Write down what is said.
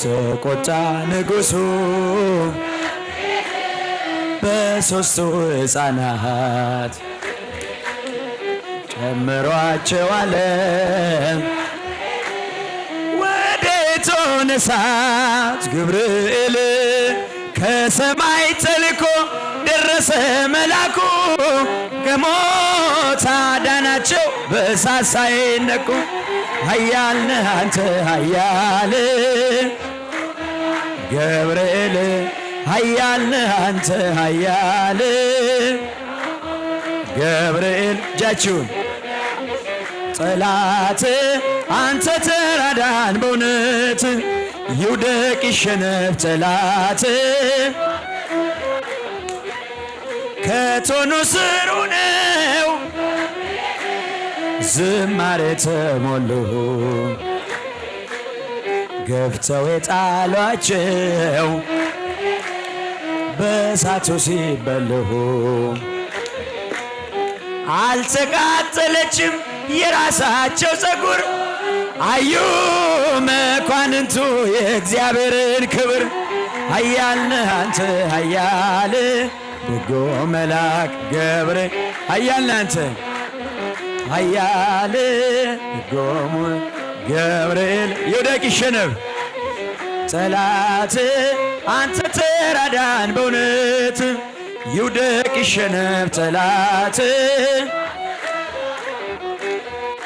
ተቆጣ ንጉሡ በሦስቱ ሕፃናት ጨምሯቸዋል ወደ እቶነ እሳት። ገብርኤል ከሰማይ ተልኮ ደረሰ መላኩ፣ ከሞት አዳናቸው በእሳት ሳይነኩ። ኃያል ነህ አንተ ኃያል ገብርኤል፣ ኃያል ነህ አንተ ኃያል ገብርኤል። እጃችሁን ጠላት አንተ ተራዳን በእውነት፣ ይውደቅ ይሸነፍ ጠላት። ከቶኑ ስሩ ነው ዝማሬ ተሞሉ፣ ገፍተው የጣሏቸው በእሳቱ ሲበሉ አልተቃጠለችም የራሳቸው ፀጉር። አዩ መኳንንቱ የእግዚአብሔርን ክብር። ኃያል ነህ አንተ ኃያል ደጎ መልአክ ገብረ፣ ኃያል ነህ አንተ ኃያል ደጎ ገብርኤል፣ ይውደቅ ይሸነፍ ጠላት፣ አንተ ተራዳን በእውነት፣ ይውደቅ ይሸነፍ ጠላት።